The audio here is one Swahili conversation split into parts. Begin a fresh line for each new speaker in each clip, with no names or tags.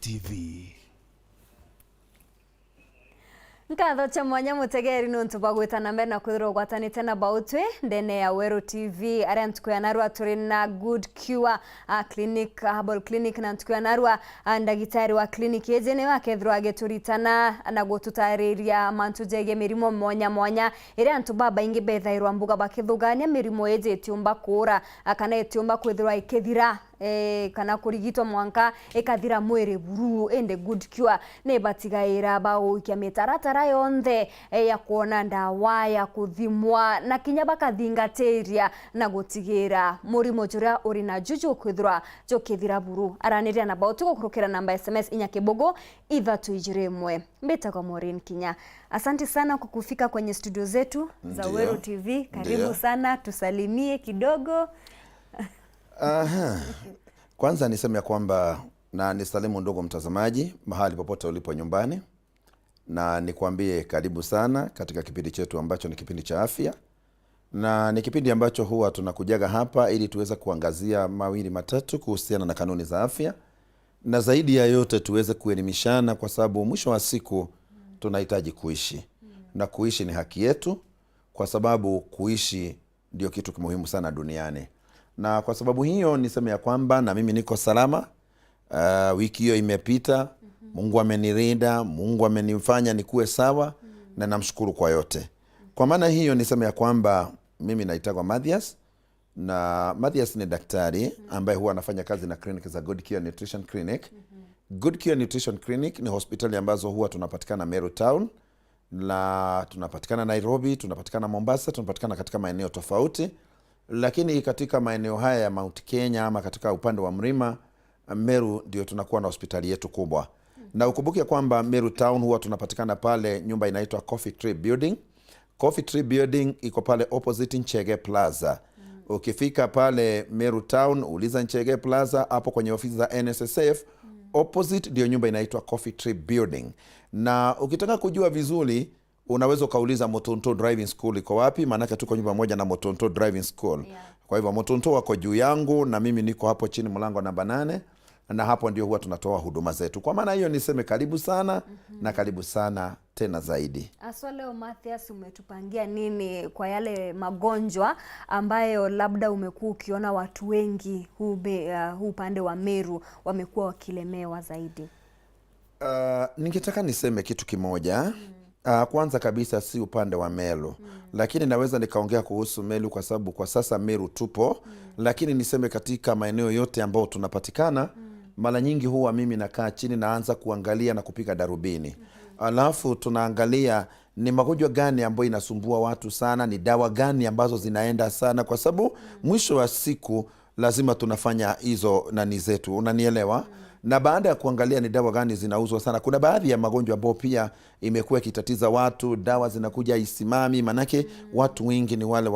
TV.
Nkatho cha mwanya mutegeri nuntu bwa gwitana mbere na kwithirwa ugwatanite na bautwi ndene ya Weru TV aria ntuku ya narua turi na Good Cure Clinic, Herbal Clinic, na ntuku ya narua ndagitari wa clinic iji niwe akethirwa agituritana na gututariria mantu jegie mirimo mwanya mwanya iria antu babaingi bethairwa mbuga bakithugania mirimo iji itiumba kura kana itiumba kwithirwa ikithira kana kurigitwo mwanka ikathira mwiri buru. Indi Good Cure ni batigaira baguikia mitaratara yonthe ya kuona ndawa ya kuthimwa na kinya bakathingatiria na gutigira murimu juria uri na juju kwithirwa jukithira buru. Araniria na bautu gukurukira namba SMS 4 0 3 2 1. Mbitagwa Maureen Kinya. Asante sana kwa kufika kwenye studio zetu za Weru TV. Karibu sana, tusalimie kidogo.
Aha. Kwanza niseme ya kwamba na nisalimu ndugu mtazamaji mahali popote ulipo nyumbani, na nikwambie karibu sana katika kipindi chetu ambacho ni kipindi cha afya, na ni kipindi ambacho huwa tunakujaga hapa ili tuweze kuangazia mawili matatu kuhusiana na kanuni za afya, na zaidi ya yote tuweze kuelimishana, kwa sababu mwisho wa siku tunahitaji kuishi, na kuishi ni haki yetu, kwa sababu kuishi ndio kitu muhimu sana duniani. Na kwa sababu hiyo niseme ya kwamba na mimi niko salama. Wiki hiyo imepita, Mungu amenilinda, Mungu amenifanya nikuwe sawa, na namshukuru kwa yote. Kwa maana hiyo niseme ya kwamba mimi naitagwa Mathias, na Mathias ni daktari ambaye huwa anafanya kazi na clinic za Good Cure Nutrition Clinic. Good Cure Nutrition Clinic ni hospitali ambazo huwa tunapatikana Meru Town, na tunapatikana Nairobi, tunapatikana Mombasa, tunapatikana katika maeneo tofauti, lakini katika maeneo haya ya Mount Kenya ama katika upande wa mlima Meru ndio tunakuwa na hospitali yetu kubwa. Na ukumbuke kwamba Meru Town huwa tunapatikana pale nyumba inaitwa Coffee Tree Building. Coffee Tree Building iko pale opposite Nchege Plaza. Ukifika pale Meru Town uliza Nchege Plaza, hapo kwenye ofisi za NSSF, opposite ndio nyumba inaitwa Coffee Tree Building. Na ukitaka kujua vizuri unaweza ukauliza Motonto Driving School iko wapi, maanake tuko nyumba moja na Motonto Driving School. Kwa hivyo Motonto wako juu yangu na mimi niko hapo chini mlango namba 8, na hapo ndio huwa tunatoa huduma zetu. Kwa maana hiyo niseme karibu sana na karibu sana tena zaidi.
Aswa leo Mathias, umetupangia nini kwa yale magonjwa ambayo labda umekuwa ukiona watu wengi huu upande wa Meru wamekuwa wakilemewa zaidi?
Ningetaka niseme kitu kimoja. Kwanza kabisa si upande wa Meru, lakini naweza nikaongea kuhusu Meru kwa sababu kwa sasa Meru tupo, lakini niseme katika maeneo yote ambayo tunapatikana, mara nyingi huwa mimi nakaa chini naanza kuangalia na kupiga darubini, alafu tunaangalia ni magonjwa gani ambayo inasumbua watu sana, ni dawa gani ambazo zinaenda sana, kwa sababu mwisho wa siku lazima tunafanya hizo nani zetu, unanielewa? Na baada ya kuangalia ni dawa gani zinauzwa sana, kuna baadhi ya magonjwa ambayo pia imekuwa ikitatiza watu, dawa zinakuja isimami, manake watu wengi ni wale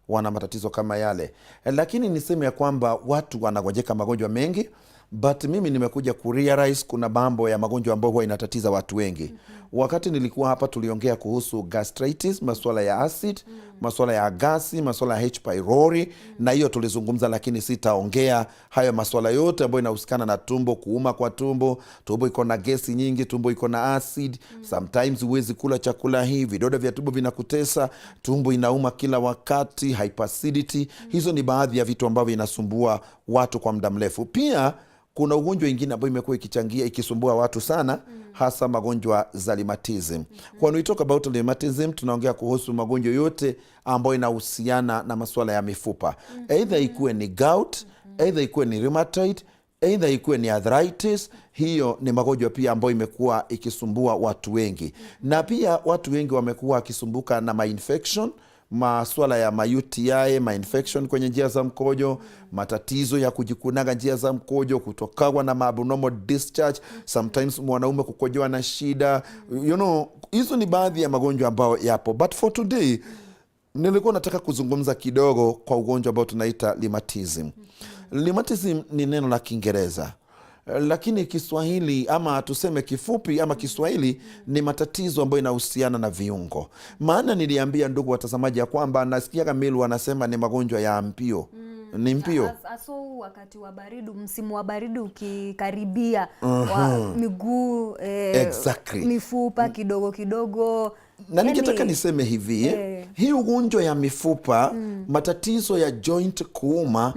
wana matatizo kama yale. Lakini niseme ya kwamba watu wanagonjeka magonjwa mengi, but mimi nimekuja kurealize kuna mambo ya magonjwa ambayo huwa inatatiza watu wengi. Wakati nilikuwa hapa tuliongea kuhusu gastritis, masuala ya acid, masuala ya gasi, masuala ya H pylori, na hiyo tulizungumza, lakini sitaongea hayo masuala yote ambayo inahusikana na tumbo, kuuma kwa tumbo, tumbo iko na gesi nyingi, tumbo iko na acid, sometimes huwezi kula chakula hii, vidonda vya tumbo vinakutesa, tumbo inauma kila wakati, hyperacidity. Hizo ni baadhi ya vitu ambavyo inasumbua watu kwa muda mrefu. Pia kuna ugonjwa ingine ambayo imekuwa ikichangia ikisumbua watu sana, hasa magonjwa za rheumatism. When we talk about rheumatism, tunaongea kuhusu magonjwa yote ambayo inahusiana na masuala ya mifupa, either ikuwe ni gout, either ikuwe ni rheumatoid, either ikuwe ni arthritis. Hiyo ni magonjwa pia ambayo imekuwa ikisumbua watu wengi, na pia watu wengi wamekuwa wakisumbuka na mainfection, maswala ya ma-UTI, ma-infection kwenye njia za mkojo, matatizo ya kujikunaga njia za mkojo, kutokawa na abnormal discharge, sometimes mwanaume kukojoa na shida, hizo ni baadhi ya magonjwa ambayo yapo, but for today nilikuwa nataka kuzungumza kidogo kwa ugonjwa ambao tunaita rheumatism. Rheumatism ni neno la Kiingereza, lakini Kiswahili ama tuseme kifupi ama Kiswahili ni matatizo ambayo inahusiana na viungo. Maana niliambia ndugu watazamaji ya kwamba nasikiaga Meru wanasema ni magonjwa ya mbio. Ni mbio.
Aso wakati wa baridi, msimu wa baridi ukikaribia, wa miguu, mifupa kidogo kidogo.
Na ningetaka niseme hivi, hii ugonjwa ya mifupa, matatizo ya joint kuuma,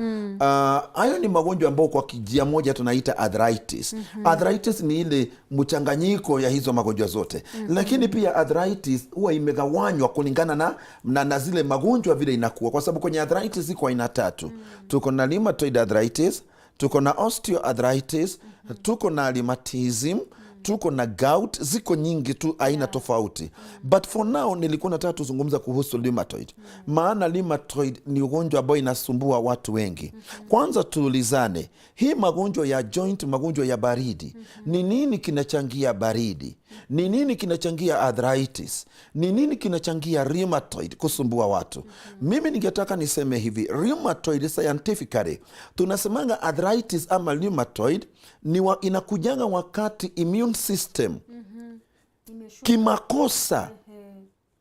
hayo ni magonjwa ambayo kwa kijia moja tunaita arthritis. Arthritis ni ile mchanganyiko ya hizo magonjwa zote. Lakini pia arthritis huwa imegawanywa kulingana na zile magonjwa vile inakuwa, kwa sababu kwenye arthritis iko aina tatu. Tuko na rheumatoid arthritis, tuko na osteoarthritis, tuko na rheumatism, tuko na gout. Ziko nyingi tu aina tofauti, but for now nilikuwa nataka tuzungumza kuhusu rheumatoid, maana rheumatoid ni ugonjwa ambao inasumbua watu wengi. Kwanza tuulizane, hii magonjwa ya joint, magonjwa ya baridi, ni nini kinachangia baridi? Ni nini kinachangia arthritis? Ni nini kinachangia rheumatoid kusumbua watu? Mimi ningetaka niseme hivi, rheumatoid scientifically tunasemanga arthritis ama rheumatoid inakujanga wakati immune system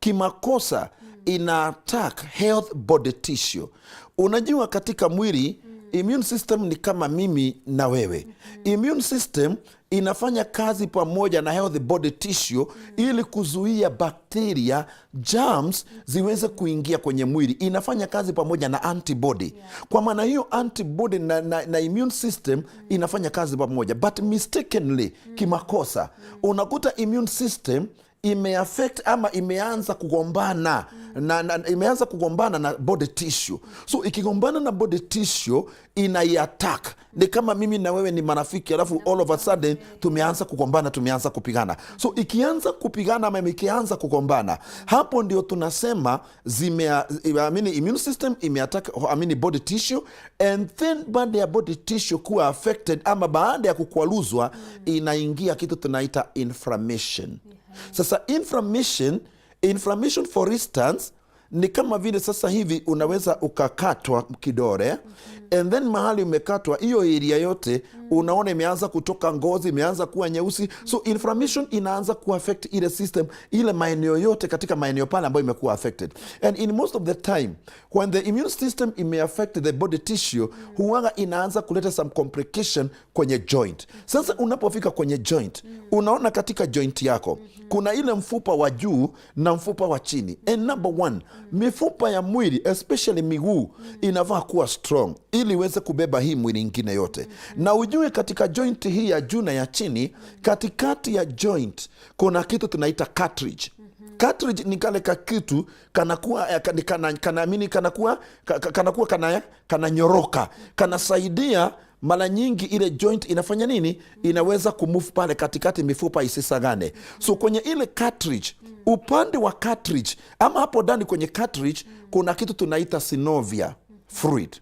kimakosa ina attack health body tissue. Unajua katika mwili immune system ni kama mimi na wewe. Immune system inafanya kazi pamoja na health body tissue ili kuzuia bakteria, germs ziweze kuingia kwenye mwili. Inafanya kazi pamoja na antibody. Kwa maana hiyo antibody na immune system inafanya kazi pamoja, but mistakenly, kimakosa, unakuta immune system imeaffect ama imeanza kugombana na imeanza kugombana na body tissue. So ikigombana na body tissue inaiattack. Ni kama mimi na wewe ni marafiki, alafu all of a sudden tumeanza kugombana, tumeanza kupigana. So ikianza kupigana ama ikianza kugombana, hapo ndio tunasema I mean, immune system imeattack, I mean, body tissue, and then baada ya body tissue kuwa affected ama baada ya kukwaluzwa, inaingia kitu tunaita inflammation. Sasa inflammation for instance ni kama vile sasa hivi unaweza ukakatwa kidole, and then mahali umekatwa hiyo area yote unaona imeanza kutoka ngozi, imeanza kuwa nyeusi. So inflammation inaanza kuaffect ile system, ile maeneo yote katika maeneo pale ambayo imekuwa affected. And in most of the time when the immune system imeaffect the body tissue, huwaga inaanza kuleta some complication kwenye joint. Sasa unapofika kwenye joint, unaona katika joint yako kuna ile mfupa wa juu na mfupa wa chini. And number one, mifupa ya mwili, especially miguu, inafaa kuwa strong ili iweze kubeba hii mwili ingine yote. Na ujue katika joint hii ya juu na ya chini, katikati ya joint kuna kitu tunaita cartilage. Cartilage ni kale ka kitu kanakuwa kanaamini kanakuwa kananyoroka, kanasaidia mara nyingi ile joint inafanya nini, inaweza kumove pale katikati, mifupa isisagane. So kwenye ile cartilage, upande wa cartilage ama hapo ndani kwenye cartilage kuna kitu tunaita synovial fluid.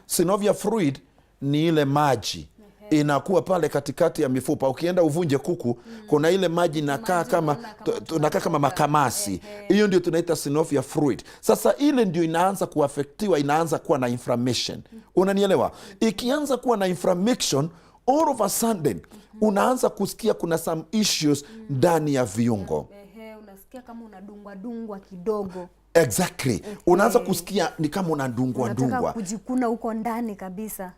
Synovial fluid ni ile maji inakuwa pale katikati ya mifupa. Ukienda uvunje kuku, kuna ile maji inakaa
Maji
kama
unaona kama
tunakaa kama makamasi. Hiyo ndio tunaita synovial fluid. Sasa ile ndio inaanza kuaffectiwa, inaanza kuwa na inflammation. Unanielewa? Ikianza kuwa na inflammation, all of a sudden unaanza kusikia kuna some issues ndani ya viungo.
Ehe, unasikia kama unadungwa dungwa kidogo.
Exactly. Unaanza kusikia ni kama unadungwa
Unataka
dungwa.
Kujikuna huko ndani kabisa.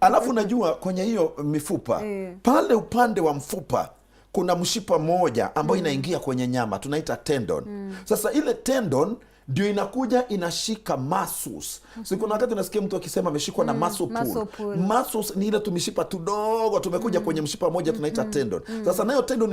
Alafu unajua kwenye hiyo mifupa, pale upande wa mfupa kuna mshipa moja ambayo inaingia kwenye nyama, tunaita tendon. Sasa ile tendon ndio inakuja inashika muscles. Si kuna wakati unasikia mtu akisema ameshikwa na muscle pull.
Muscle pull.
Muscles ni ile tumishipa tudogo tumekuja kwenye mshipa moja tunaita tendon. Sasa nayo tendon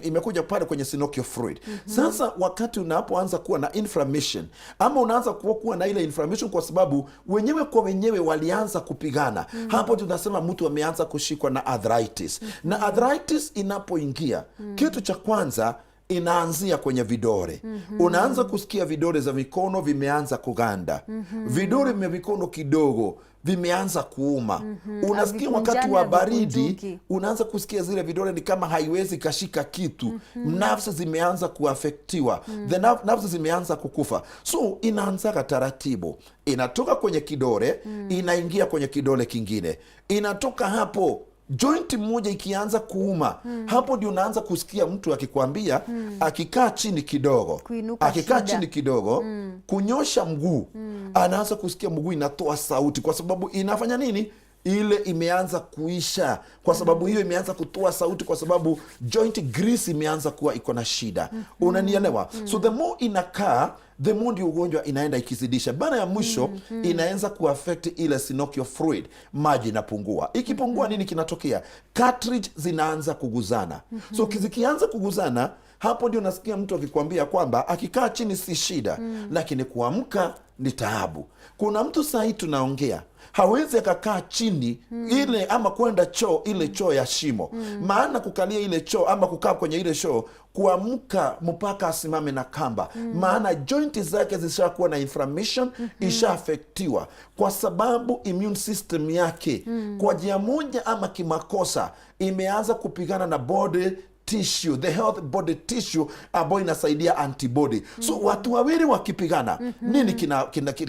imekuja pale kwenye synovial fluid. Sasa wakati unapoanza kuwa na inflammation ama unaanza kuwa na ile inflammation kwa sababu wenyewe kwa wenyewe walianza kupigana, hapo tunasema mtu ameanza kushikwa na arthritis. Na arthritis inapoingia, kitu cha kwanza inaanzia kwenye vidole. Unaanza kusikia vidole za mikono vimeanza kuganda, vidole vya mikono kidogo vimeanza kuuma. Unasikia wakati wa
Havikunjani,
baridi
havikunjuki.
Unaanza kusikia zile vidole ni kama haiwezi kashika kitu. Nerves zimeanza kuaffectiwa, the nerves zimeanza kukufa. So inaanzaga taratibu, inatoka kwenye kidole, inaingia kwenye kidole kingine, inatoka hapo. Joint moja ikianza kuuma, hapo ndio unaanza kusikia mtu akikwambia akikaa chini kidogo,
Kuinuka
akikaa
shida.
Chini kidogo, kunyosha mguu, anaanza kusikia mguu inatoa sauti. Kwa sababu inafanya nini? Ile imeanza kuisha. Kwa sababu hiyo imeanza kutoa sauti, kwa sababu joint grease imeanza kuwa iko na shida. Unanielewa? So the more inakaa, the more ndio ugonjwa inaenda ikizidisha. Baada ya mwisho inaanza kuaffect ile synovial fluid, maji inapungua. Ikipungua, nini kinatokea? Cartilage zinaanza kuguzana. So zikianza kuguzana, hapo ndio nasikia mtu akikwambia kwamba akikaa chini si shida, lakini kuamka ni taabu. Kuna mtu sahii tunaongea hawezi akakaa chini ile ama kwenda choo, ile choo ya shimo, maana kukalia ile choo ama kukaa kwenye ile choo, kuamka mpaka asimame na kamba, maana jointi zake zishakuwa na inflammation, ishaaffectiwa kwa sababu immune system yake kwa njia moja ama kimakosa imeanza kupigana na body tissue, the health body tissue ambayo inasaidia antibody. So watu wawili wakipigana, nini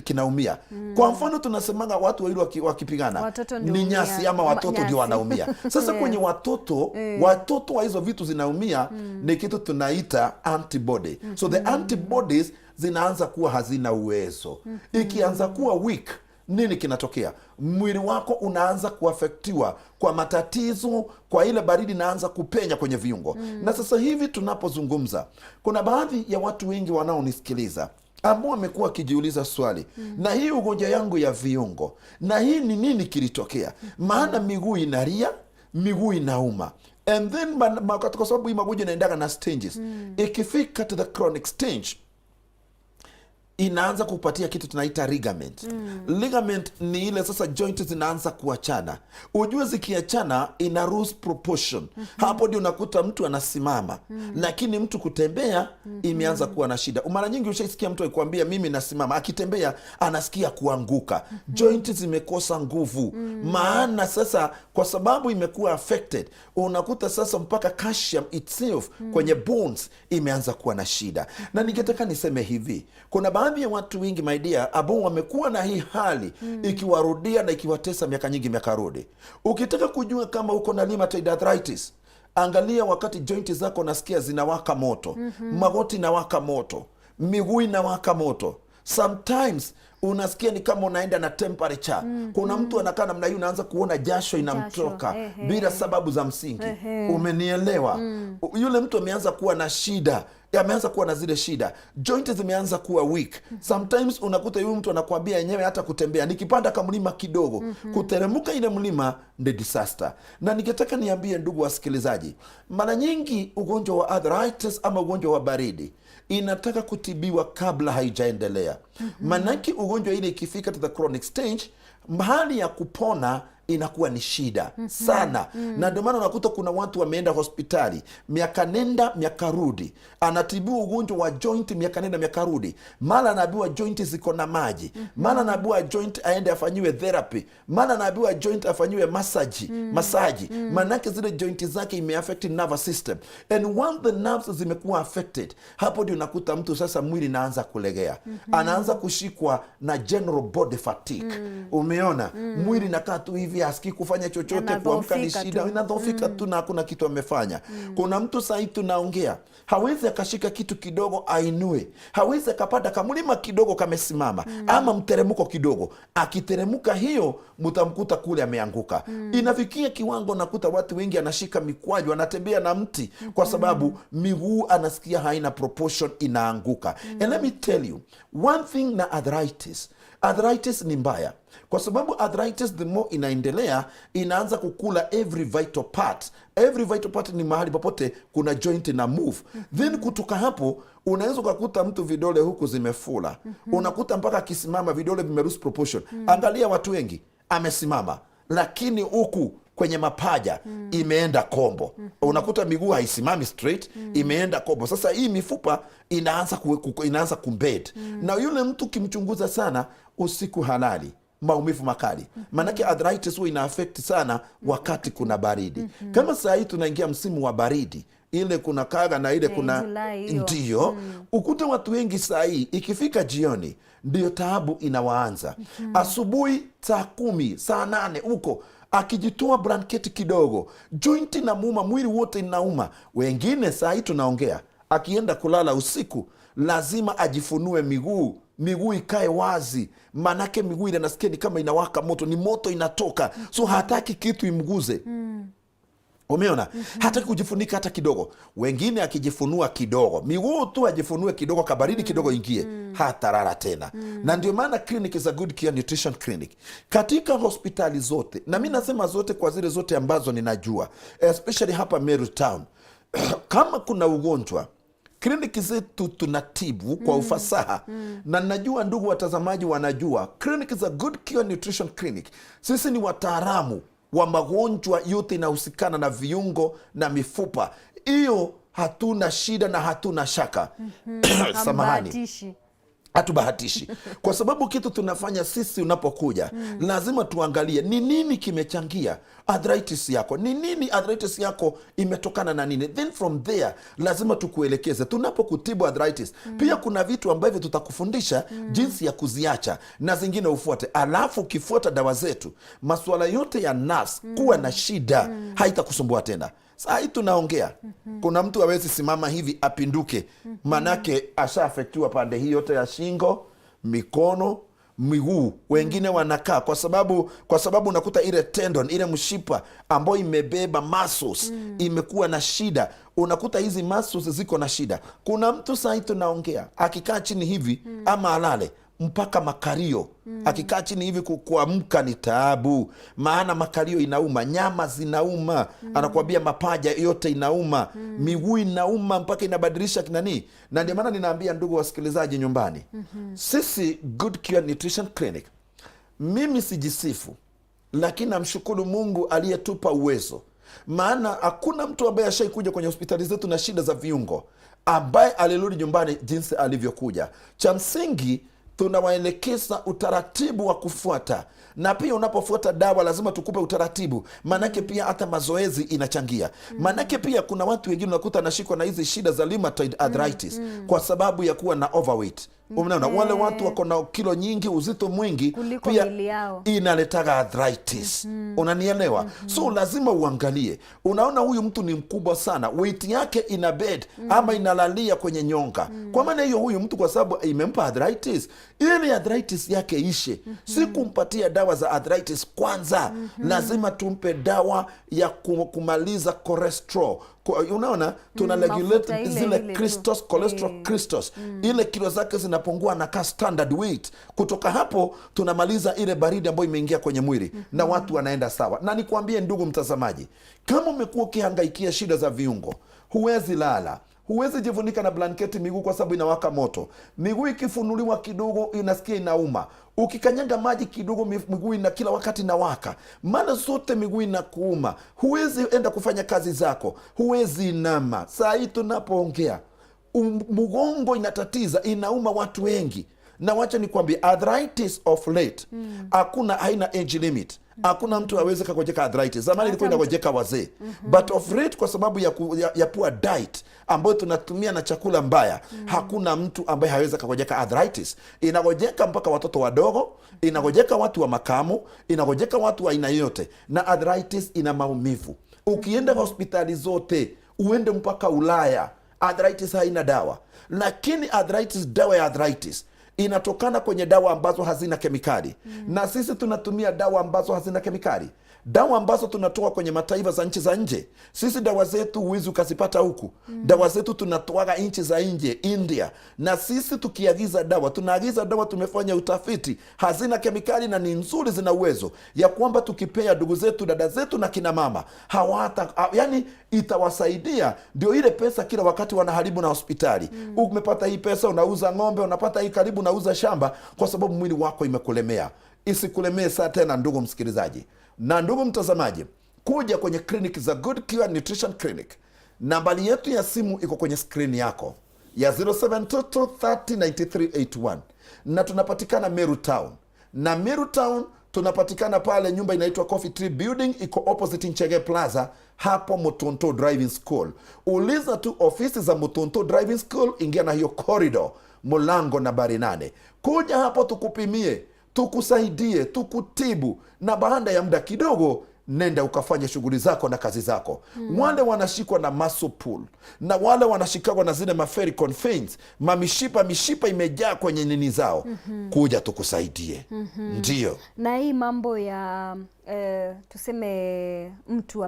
kinaumia? Kwa mfano tunasemanga watu wawili wakipigana
Watoto ndio
ni
huumia.
nyasi ama watoto ndio
Nyasi.
Wanaumia. Sasa kwenye watoto, watoto wa hizo vitu zinaumia ni kitu tunaita antibody. So the antibodies zinaanza kuwa hazina uwezo. Ikianza kuwa weak, nini kinatokea? Mwili wako unaanza kuaffectiwa kwa matatizo, kwa ile baridi inaanza kupenya kwenye viungo. Na sasa hivi tunapozungumza, kuna baadhi ya watu wengi wanaonisikiliza ambao wamekuwa wakijiuliza swali, na hii ugonjwa yangu ya viungo, na hii ni nini kilitokea? Maana miguu inalia, miguu inauma, and then kwa sababu hii magonjwa inaendaga na stages, ikifika to the chronic stage inaanza kupatia kitu tunaita ligament. Ligament ni ile sasa joint zinaanza kuachana. Ujue zikiachana ina lose proportion. Hapo ndio unakuta mtu anasimama, lakini mtu kutembea imeanza kuwa na shida. Mara nyingi ushaisikia mtu akikwambia, "Mimi nasimama," akitembea anasikia kuanguka. Joint zimekosa nguvu, maana sasa kwa sababu imekuwa affected, unakuta sasa mpaka calcium itself kwenye bones imeanza kuwa na shida. Na ningetaka niseme hivi, kuna baadhi ya watu wengi, my dear, ambao wamekuwa na hii hali ikiwarudia na ikiwatesa miaka nyingi miaka rudi. Ukitaka kujua kama uko na rheumatoid arthritis, angalia wakati jointi zako nasikia zinawaka moto, magoti inawaka moto, miguu inawaka moto. Sometimes unasikia ni kama unaenda na temperature. Kuna mtu anakaa namna hii, unaanza kuona jasho inamtoka bila sababu za msingi. Umenielewa? Yule mtu ameanza kuwa na shida, ameanza kuwa na zile shida, joint zimeanza kuwa weak. Sometimes unakuta yule mtu anakuambia yenyewe hata kutembea, nikipanda kamlima kidogo, kuteremka ile mlima ni disaster. Na ningetaka niambie ndugu wasikilizaji, mara nyingi ugonjwa wa arthritis ama ugonjwa wa baridi inataka kutibiwa kabla haijaendelea. Manake ugonjwa ile ikifika to the chronic stage, hali ya kupona inakuwa ni shida sana. Na ndio maana unakuta kuna watu wameenda hospitali miaka nenda miaka rudi, anatibiwa ugonjwa wa joint miaka nenda miaka rudi, mara anaambiwa joint ziko na maji, mara anaambiwa joint aende afanyiwe therapy, mara anaambiwa joint afanyiwe massage. Manake zile joint zake imeaffect nervous system, and once the nerves zimekuwa affected, hapo ndio unakuta mtu sasa mwili inaanza kulegea, anaanza kushikwa na general body fatigue. Umeona? Mwili inakaa tu hivi, hasikii kufanya chochote, kuamka ni
Anadhoofika
shida,
tu.
Inadhoofika tu na hakuna kitu amefanya. Kuna mtu sahii tunaongea hawezi akashika kitu kidogo ainue, hawezi akapanda kamlima kidogo kamesimama ama mteremko kidogo. Akiteremka hiyo, mtamkuta kule ameanguka. Inafikia kiwango nakuta watu wengi anashika mikwaju, anatembea na mti kwa sababu miguu anasikia haina proportion, inaanguka. And let me tell you one thing na arthritis, arthritis ni mbaya kwa sababu arthritis the more inaendelea inaanza kukula every vital part. Every vital part ni mahali popote kuna joint na move. Then kutoka hapo unaweza ukakuta mtu vidole huku zimefura. Unakuta mpaka akisimama vidole vimelose proportion. Angalia watu wengi, amesimama lakini huku kwenye mapaja imeenda kombo. Unakuta miguu haisimami straight, imeenda kombo. Sasa hii mifupa inaanza kumbend, na yule mtu ukimchunguza sana, usiku halali, maumivu makali. Maanake arthritis huwa ina affect sana wakati kuna baridi. Kama saa hii tunaingia msimu wa baridi, ile kuna kaga na ile kuna
Julai hiyo.
Ndiyo, ukuta watu wengi saa hii ikifika jioni ndiyo taabu inawaanza. Asubuhi saa 10, saa 8 huko Akijitoa blanketi kidogo, joint inamuuma, mwili wote inauma. Wengine saa hii tunaongea, akienda kulala usiku lazima ajifunue miguu, miguu ikae wazi, manake miguu ile nasikia ni kama inawaka moto, ni moto inatoka, so hataki kitu imguze. Umeona? Hataki kujifunika hata kidogo. Wengine akijifunua kidogo, miguu tu ajifunue kidogo, kabaridi kidogo ingie, hatalala tena. Na ndio maana clinic za Good Cure Nutrition Clinic katika hospitali zote, na mi nasema zote kwa zile zote ambazo ninajua, especially hapa Meru Town, kama kuna ugonjwa, kliniki zetu tunatibu kwa ufasaha. Na najua ndugu watazamaji wanajua kliniki za Good Cure Nutrition Clinic, sisi ni wataalamu wa magonjwa yote inahusikana na viungo na mifupa. Hiyo hatuna shida na hatuna shaka. Samahani.
Hambahatishi.
Hatubahatishi kwa sababu kitu tunafanya sisi, unapokuja lazima tuangalie ni nini kimechangia arthritis yako, ni nini arthritis yako imetokana na nini, then from there lazima tukuelekeze. Tunapokutibu arthritis, pia kuna vitu ambavyo tutakufundisha jinsi ya kuziacha na zingine ufuate, alafu ukifuata dawa zetu, masuala yote ya nerves kuwa na shida haitakusumbua tena. Saa hii tunaongea, kuna mtu awezi simama hivi apinduke, manake ashaafektiwa pande hii yote ya shingo, mikono, miguu. Wengine wanakaa kwa sababu unakuta ile tendon, ile mshipa ambayo imebeba muscles imekuwa na shida. Unakuta hizi muscles ziko na shida. Kuna mtu saa hii tunaongea akikaa chini hivi ama alale mpaka makalio, akikaa chini hivi kuamka ni taabu, maana makalio inauma, nyama zinauma, anakuambia mapaja yote inauma, miguu inauma mpaka inabadilisha nani. Na ndio maana ninaambia ndugu wasikilizaji nyumbani, sisi Good Cure Nutrition Clinic, mimi sijisifu, lakini namshukuru Mungu aliyetupa uwezo, maana hakuna mtu ambaye ashaikuja kwenye hospitali zetu na shida za viungo ambaye alirudi nyumbani jinsi alivyokuja. Cha msingi tunawaelekeza utaratibu wa kufuata, na pia unapofuata dawa lazima tukupe utaratibu, maanake pia hata mazoezi inachangia. Maanake pia kuna watu wengine unakuta anashikwa na hizi shida za rheumatoid arthritis kwa sababu ya kuwa na overweight. Umeona wale watu wako na kilo nyingi, uzito mwingi,
kuliko
pia
miili yao.
Inaletaga arthritis. Unanielewa? So lazima uangalie, unaona huyu mtu ni mkubwa sana, weight yake ina bed ama inalalia kwenye nyonga. Kwa maana hiyo huyu mtu kwa sababu imempa arthritis, ili arthritis yake ishe, si kumpatia dawa za arthritis kwanza, lazima tumpe dawa ya kumaliza cholesterol. Unaona tuna
mafuta
regulate
ile
zile
ile tu.
crystals, cholesterol crystals, ile kilo zake zinapungua na ka standard weight. Kutoka hapo tunamaliza ile baridi ambayo imeingia kwenye mwili na watu wanaenda sawa. Na nikwambie ndugu mtazamaji, kama umekuwa ukihangaikia shida za viungo, huwezi lala, huwezi jifunika na blanketi miguu kwa sababu inawaka moto, miguu ikifunuliwa kidogo inasikia inauma, ukikanyaga maji kidogo miguu ina kila wakati inawaka, mara zote miguu inakuuma, huwezi enda kufanya kazi zako, huwezi inama. Saa hii tunapoongea mgongo inatatiza, inauma watu wengi. Na wacha nikwambie, arthritis of late hakuna, haina age limit. Hakuna mtu aweze kagojeka arthritis. Zamani ilikuwa inagojeka wazee, but of late kwa sababu ya poor diet ambayo tunatumia na chakula mbaya, hakuna mtu ambaye hawezi kagojeka arthritis. Inagojeka mpaka watoto wadogo, inagojeka watu wa makamu, inagojeka watu wa aina yote, na arthritis ina maumivu. Ukienda hospitali zote, uende mpaka Ulaya, arthritis haina dawa. Lakini arthritis, dawa ya arthritis inatokana kwenye dawa ambazo hazina kemikali, na sisi tunatumia dawa ambazo hazina kemikali, dawa ambazo tunatoa kwenye mataifa za nchi za nje. Sisi dawa zetu huwezi ukazipata huku. Dawa zetu tunatoaga nchi za nje, India. Na sisi tukiagiza dawa, tunaagiza dawa tumefanya utafiti, hazina kemikali na ni nzuri, zina uwezo ya kwamba tukipea ndugu zetu, dada zetu na kina mama hawata, yani itawasaidia. Ndio ile pesa kila wakati wanaharibu na hospitali. Umepata hii pesa, unauza ng'ombe, unapata hii karibu unauza shamba, kwa sababu mwili wako imekulemea. Isikulemee saa tena, ndugu msikilizaji na ndugu mtazamaji, kuja kwenye kliniki za Good Cure Nutrition Clinic. Nambari yetu ya simu iko kwenye skrini yako ya 0722309381 na tunapatikana Meru Town, na Meru Town tunapatikana pale nyumba inaitwa Coffee Tree Building, iko opposite Nchege Plaza, hapo Mutuntu Driving School. Uliza tu ofisi za Mutuntu Driving School, ingia na hiyo corridor, mlango nambari 8. Kuja hapo tukupimie, tukusaidie, tukutibu, na baada ya muda kidogo Nenda ukafanye shughuli zako na kazi zako. Wale wanashikwa na muscle pull na wale wanashikagwa na zile mavaricose veins, mamishipa mishipa imejaa kwenye nini zao, kuja tukusaidie. Ndio.
Na hii mambo ya tuseme mtu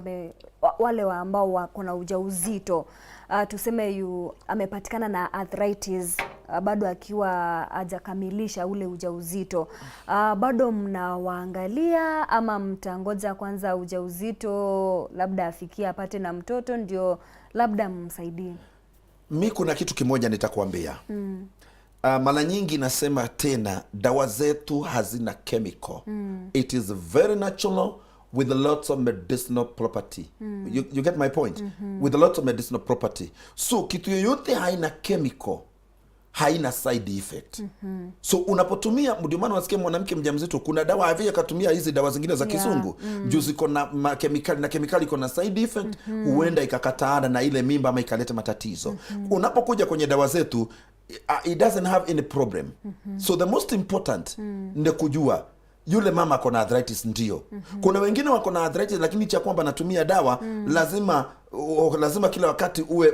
wale ambao wako na ujauzito, tuseme amepatikana na arthritis bado akiwa hajakamilisha ule ujauzito, bado mnawaangalia ama mtangoja kwanza ujauzito labda afikie apate na mtoto ndio labda msaidie?
Mi kuna kitu kimoja nitakuambia. Mara nyingi nasema tena, dawa zetu hazina chemical. It is very natural with lots of medicinal property. You get my point? With lots of medicinal property. So kitu yoyote haina chemical haina side effect. So unapotumia, ndio maana unasikia mwanamke mjamzito kuna dawa havia akatumia hizi dawa zingine za kizungu juu ziko na kemikali na kemikali iko na side effect, huenda ikakataana na ile mimba ama ikaleta matatizo. Unapokuja kwenye dawa zetu, it doesn't have any problem. So the most important ni kujua yule mama ako na arthritis. Ndio. Kuna wengine wako na arthritis, lakini cha kwamba anatumia dawa, lazima kila wakati uwe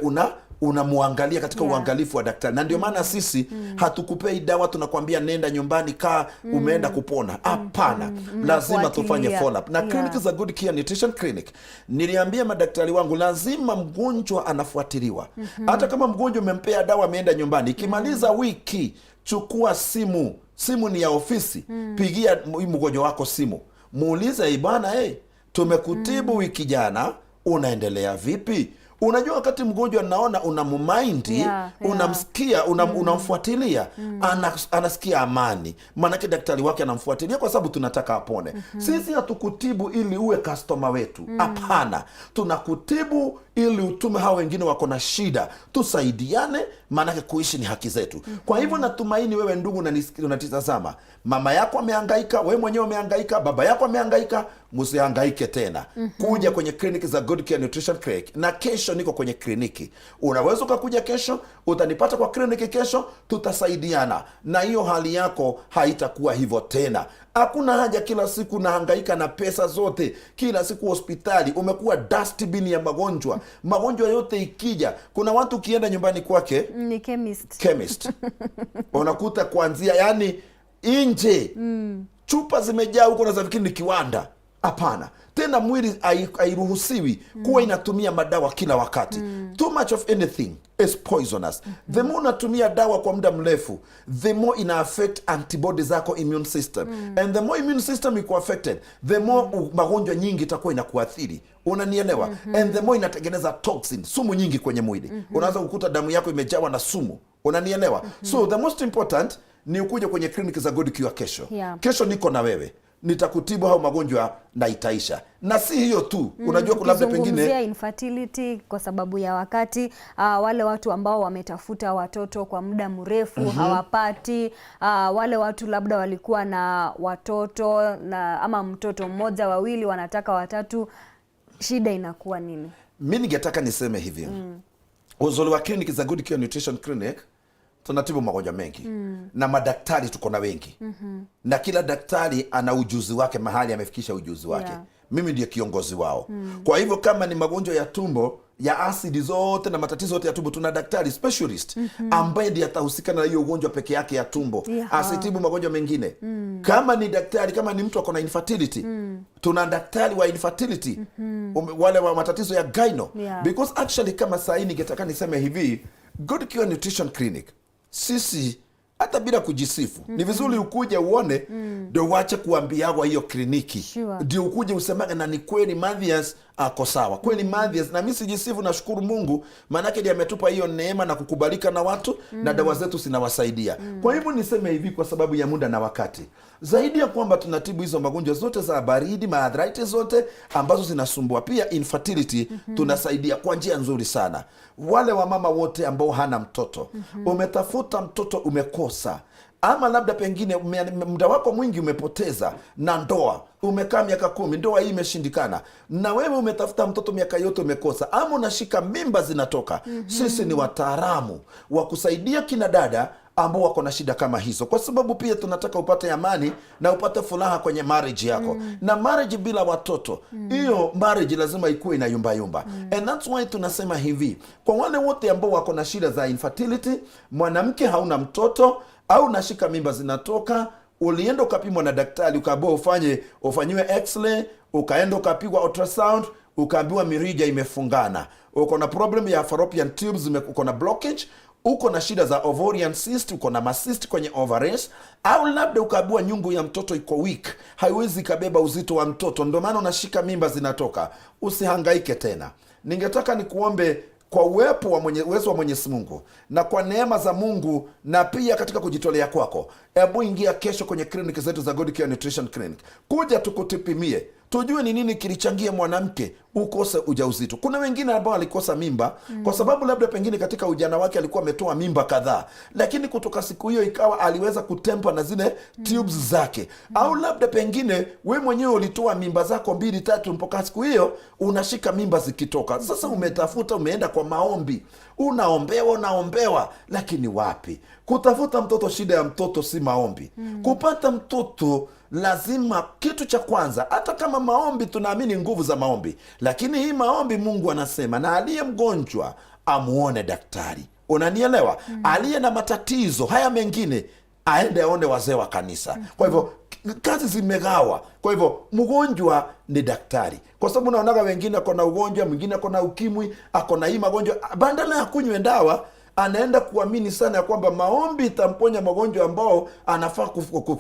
unamwangalia katika uangalifu wa daktari, na ndio maana sisi hatukupei dawa tunakwambia nenda nyumbani kaa umeenda kupona. Hapana, lazima tufanye
Fuatilia.
Follow up na clinic za Good Care Nutrition Clinic. Niliambia madaktari wangu lazima mgonjwa anafuatiliwa. Hata kama mgonjwa umempea dawa ameenda nyumbani, ikimaliza wiki chukua simu, simu ni ya ofisi, pigia mgonjwa wako simu, muulize, "Eh, bwana, hey, tumekutibu wiki jana, unaendelea vipi?" Unajua wakati mgonjwa naona unamumind, unamsikia, unamfuatilia, anasikia amani, maanake daktari wake anamfuatilia kwa sababu tunataka apone. Sisi hatukutibu ili uwe customer wetu, hapana. Tunakutibu ili utume hao wengine wako na shida, tusaidiane, maanake kuishi ni haki zetu. Kwa hivyo natumaini wewe ndugu unatizama, mama yako amehangaika, wewe mwenyewe umehangaika, baba yako amehangaika, msihangaike tena. Kuja kwenye kliniki za Good Care Nutrition Clinic, na kesho niko kwenye kliniki. Unaweza ukakuja kesho, utanipata kwa kliniki kesho, tutasaidiana na hiyo hali yako haitakuwa hivyo tena. Hakuna haja kila siku nahangaika na pesa zote, kila siku hospitali, umekuwa dustbin ya magonjwa. Magonjwa yote ikija, kuna watu ukienda nyumbani kwake
Ni chemist.
Chemist, unakuta kuanzia yani nje chupa zimejaa huko, nazafikiri ni kiwanda. Hapana, tena mwili hairuhusiwi kuwa inatumia madawa kila wakati. Too much of anything is poisonous. The more unatumia dawa kwa muda mrefu, the more ina affect antibody zako, immune system, and the more immune system iko affected, the more magonjwa nyingi itakuwa inakuathiri, unanielewa? And the more inatengeneza toxin, sumu nyingi kwenye mwili. Unaweza kukuta damu yako imejawa na sumu, unanielewa? So the most important ni ukuja kwenye kliniki za Good Cure kesho. Kesho niko na wewe, nitakutibu hao magonjwa na itaisha. Na si hiyo tu, unajua kuna labda pengine
Tukizungumzia infertility, kwa sababu ya wakati, wale watu ambao wametafuta watoto kwa muda mrefu hawapati, wale watu labda walikuwa na watoto na ama mtoto mmoja, wawili, wanataka watatu, shida inakuwa nini?
Mi ningetaka niseme hivi, uzuri wa kliniki za Good Cure Nutrition Clinic, tunatibu magonjwa mengi na madaktari tuko na wengi na kila daktari ana ujuzi wake mahali amefikisha ujuzi wake. Mimi ndiye kiongozi wao. Kwa hivyo kama ni magonjwa ya tumbo, ya asidi zote na matatizo yote ya tumbo, tuna daktari specialist ambaye ndiye atahusika na hiyo ugonjwa peke yake ya tumbo, asitibu magonjwa mengine. Kama ni daktari, kama ni mtu ako na infertility, tuna daktari wa infertility, wale wa matatizo ya gyno. Because actually kama sahii ningetaka niseme hivi, Good Cure Nutrition Clinic, sisi hata bila kujisifu, ni vizuri ukuje uone ndio uache kuambiagwa hiyo kliniki, ndio ukuje usemage na ni kweli Mathias ako sawa kweli Mathias. Na mi sijisifu, nashukuru Mungu maanake ndiye ametupa hiyo neema na kukubalika na watu na dawa zetu zinawasaidia. Kwa hivyo niseme hivi kwa sababu ya muda na wakati, zaidi ya kwamba tunatibu hizo magonjwa zote za baridi, maarthritis zote ambazo zinasumbua, pia infertility tunasaidia kwa njia nzuri sana. Wale wamama wote ambao hana mtoto, umetafuta mtoto umekosa, ama labda pengine muda wako mwingi umepoteza na ndoa, umekaa miaka 10, ndoa hii imeshindikana, na wewe umetafuta mtoto miaka yote umekosa, ama unashika mimba zinatoka. Sisi ni wataalamu wa kusaidia kina dada. ambao wako na shida kama hizo, kwa sababu pia tunataka upate amani na upate furaha kwenye marriage yako. Na marriage bila watoto, hiyo marriage lazima ikuwe inayumbayumba. And that's why tunasema hivi, kwa wale wote ambao wako na shida za infertility, mwanamke hauna mtoto au unashika mimba zinatoka, ulienda ukapimwa na daktari, ukaambiwa ufanyiwe x-ray, ukaenda ukapigwa ultrasound, ukaambiwa mirija imefungana, uko na problem ya fallopian tubes, uko na blockage, uko na shida za ovarian cyst, uko na macyst kwenye ovaries, au labda ukaambiwa nyungu ya mtoto iko weak, haiwezi ikabeba uzito wa mtoto, ndio maana unashika mimba zinatoka. Usihangaike tena. Ningetaka nikuombe kwa uwepo wa uwezo wa Mwenyezi Mungu na kwa neema za Mungu na pia katika kujitolea kwako, hebu ingia kesho kwenye kliniki zetu za Good Cure Nutrition Clinic, kuja tukutipimie, tujue ni nini kilichangia mwanamke ukose ujauzito. Kuna wengine ambao walikosa mimba kwa sababu labda pengine katika ujana wake alikuwa ametoa mimba kadhaa, lakini kutoka siku hiyo ikawa aliweza kutamper na zile tubes zake, au labda pengine we mwenyewe ulitoa mimba zako mbili tatu, mpaka siku hiyo unashika mimba zikitoka. Sasa umetafuta, umeenda kwa maombi, unaombewa, unaombewa, lakini wapi? Kutafuta mtoto, shida ya mtoto si maombi. Kupata mtoto lazima, kitu cha kwanza, hata kama maombi tunaamini nguvu za maombi, lakini hii maombi Mungu anasema na aliye mgonjwa amuone daktari. Unanielewa? Aliye na matatizo haya mengine aende aone wazee wa kanisa. Kwa hivyo kazi zimegawa. Kwa hivyo mgonjwa ni daktari, kwa sababu unaonaga wengine ako na ugonjwa, mwingine ako na ukimwi, ako na hii magonjwa, badala ya kunywe dawa anaenda kuamini sana ya kwamba maombi itamponya magonjwa ambao anafaa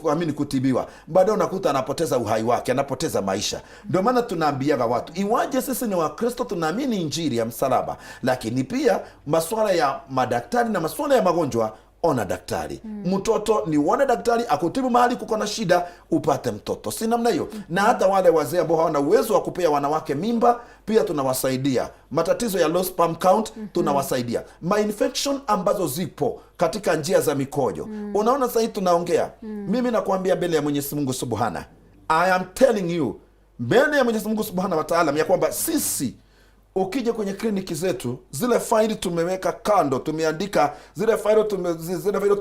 kuamini kutibiwa. Baadaye unakuta anapoteza uhai wake, anapoteza maisha. Ndio maana tunaambiaga watu, iwaje sisi ni Wakristo tunaamini injili ya msalaba, lakini pia masuala ya madaktari na masuala ya magonjwa, ona daktari. Mtoto ni uone daktari akutibu mahali kuko na shida, upate mtoto, si namna hiyo? Na hata wale wazee ambao hawana uwezo wa kupea wanawake mimba pia tunawasaidia. Matatizo ya low sperm count tunawasaidia. Mainfection ambazo zipo katika njia za mikojo, unaona sahii tunaongea, mimi nakuambia mbele ya Mwenyezi Mungu Subhana, I am telling you mbele ya Mwenyezi Mungu Subhana wa Taala ya kwamba sisi ukija kwenye kliniki zetu, zile faili tumeweka kando, tumeandika zile faili zile faili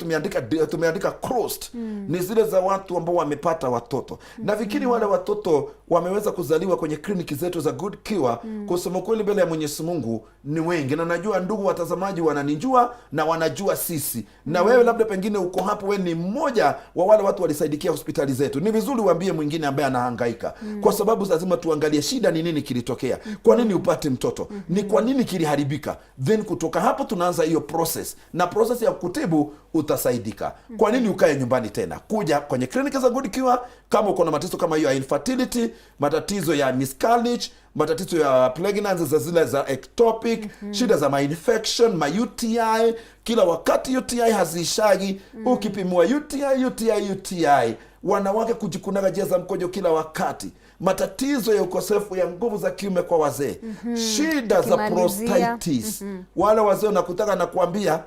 tumeandika closed, ni zile za watu ambao wamepata watoto. Na fikiri wale watoto wameweza kuzaliwa kwenye kliniki zetu za Good Cure, kusema kweli mbele ya Mwenyezi Mungu ni wengi, na najua ndugu watazamaji wananijua na wanajua sisi, na wewe labda pengine uko hapo, wewe ni mmoja wa wale watu walisaidikia hospitali zetu. Ni vizuri uambie mwingine ambaye anahangaika, kwa sababu lazima tuangalie shida ni nini kilitokea, kwa nini upate mtoto, ni kwa nini kiliharibika, then kutoka hapo tunaanza hiyo process, na process ya kutibu utasaidika. Kwa nini ukae nyumbani tena? Kuja kwenye kliniki za Good Cure kama uko na matatizo kama hiyo ya infertility, matatizo ya miscarriage, matatizo ya pregnancy za zile za ectopic, shida za mainfection, ma UTI, kila wakati UTI haziishagi. Ukipimwa UTI, UTI, UTI, wanawake kujikunaga njia za mkojo kila wakati, matatizo ya ukosefu ya nguvu za kiume kwa wazee, shida za
Tukimalizia.
prostatitis. Wale wazee unakutaka na kuambia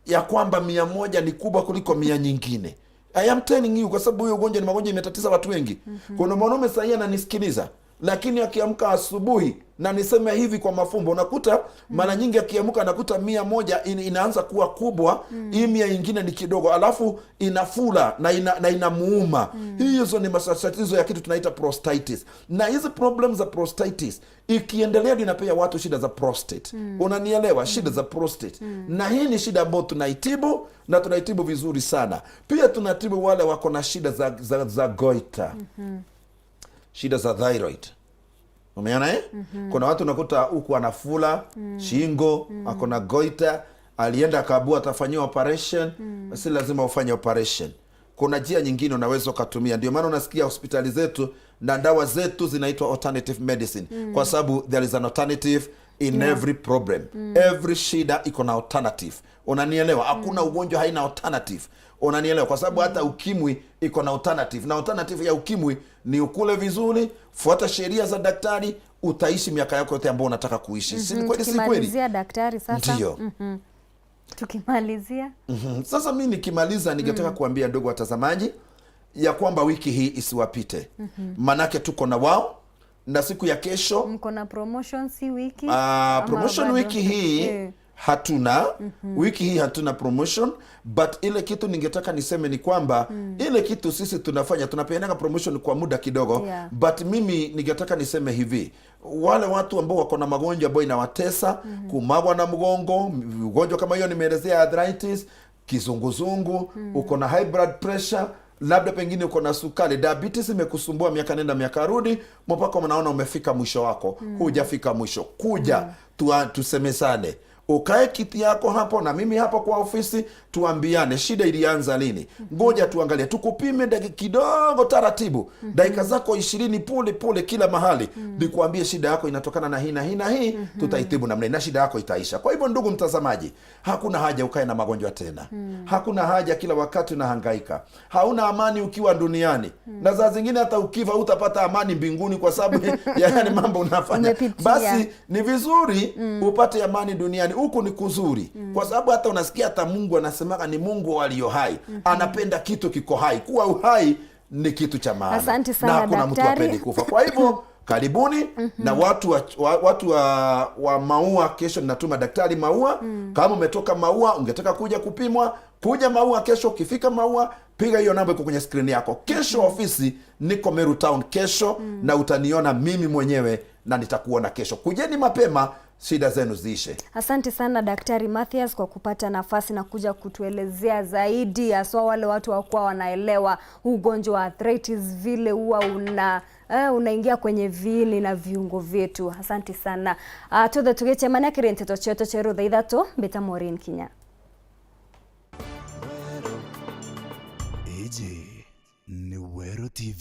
ya kwamba 100 ni kubwa kuliko 100 nyingine. I am telling you, kwa sababu huyo ugonjwa ni magonjwa imetatiza watu wengi. Kuna mwanaume sahii ananisikiliza, lakini akiamka asubuhi, na niseme hivi kwa mafumbo, unakuta mara nyingi akiamka anakuta 100 inaanza kuwa kubwa, hii 100 ingine ni kidogo, alafu inafura na inamuuma. Hizo ni matatizo ya kitu tunaita prostatitis, na hizi problem za prostatitis ikiendelea inapea watu shida za prostate. Unanielewa? Shida za prostate, na hii ni shida ambayo tunaitibu na tunaitibu vizuri sana. Pia tunatibu wale wako na shida za goiter, shida za thyroid. Umeona, eh? Kuna watu unakuta huku anafula shingo, ako na goiter, alienda akaambiwa atafanyiwa operation. Si lazima ufanye operation, kuna njia nyingine unaweza ukatumia. Ndio maana unasikia hospitali zetu na dawa zetu zinaitwa alternative medicine, kwa sababu there is an alternative in every problem. Every shida iko na alternative, unanielewa? Hakuna ugonjwa haina alternative, unanielewa? Kwa sababu hata ukimwi iko na alternative, na alternative ya ukimwi ni ukule vizuri, fuata sheria za daktari, utaishi miaka yako yote ambayo unataka kuishi. Si ni kweli? Si kweli?
Tukimalizia, daktari, sasa.
Ndio.
Tukimalizia.
Sasa mi nikimaliza ningetaka kuambia ndugu watazamaji ya kwamba wiki hii isiwapite, manake tuko na wao na siku ya kesho.
Mko na promotion si wiki?
Ah,
Ama
promotion
bado?
wiki hii. Hatuna wiki hii hatuna promotion, but ile kitu ningetaka niseme ni kwamba ile kitu sisi tunafanya, tunapeanaga promotion kwa muda kidogo, but mimi ningetaka niseme hivi, wale watu ambao wako na magonjwa ambayo inawatesa, kumagwa na mgongo, ugonjwa kama hiyo nimeelezea, arthritis, kizunguzungu, uko na high blood pressure, labda pengine uko na sukari, diabetes imekusumbua miaka nenda miaka rudi, mpaka unaona umefika mwisho wako. Hujafika mwisho, kuja tusemezane, ukae kiti yako hapo na mimi hapo kwa ofisi, tuambiane shida ilianza lini. Ngoja tuangalie, tukupime dakika kidogo taratibu, dakika zako 20 pole pole kila mahali, nikuambie shida yako inatokana na hii na hii na hii, tutaitibu namna hii na shida yako itaisha. Kwa hivyo, ndugu mtazamaji, hakuna haja ukae na magonjwa tena. Hakuna haja kila wakati unahangaika, hauna amani ukiwa duniani, na saa zingine hata ukifa utapata amani mbinguni kwa sababu ya yale mambo unafanya.
Umepitia.
Basi ni vizuri upate amani duniani, huku ni kuzuri, kwa sababu hata unasikia hata Mungu anasemaga ni Mungu walio hai, anapenda kitu kiko hai. Kuwa uhai ni kitu cha maana.
Asante sana,
na hakuna mtu
daktari.
apendi kufa. Kwa hivyo karibuni na watu wa Maua. Kesho ninatuma daktari Maua. Kama umetoka Maua ungetaka kuja kupimwa, kuja Maua kesho. Ukifika Maua, piga hiyo namba iko kwenye skrini yako. Kesho ofisi niko Meru Town kesho, na utaniona mimi mwenyewe na nitakuona kesho. Kujeni mapema, shida zenu ziishe.
Asante sana, Daktari Mathias, kwa kupata nafasi na kuja kutuelezea zaidi, haswa wale watu wakuwa wanaelewa huu ugonjwa wa arthritis vile huwa unaingia kwenye viini na viungo vyetu. Asante sana. Tuthe tugĩcemania kĩrĩ nteto cioto cia 3:00. Mbĩta Maureen Kinya.
AJ ni Wero TV.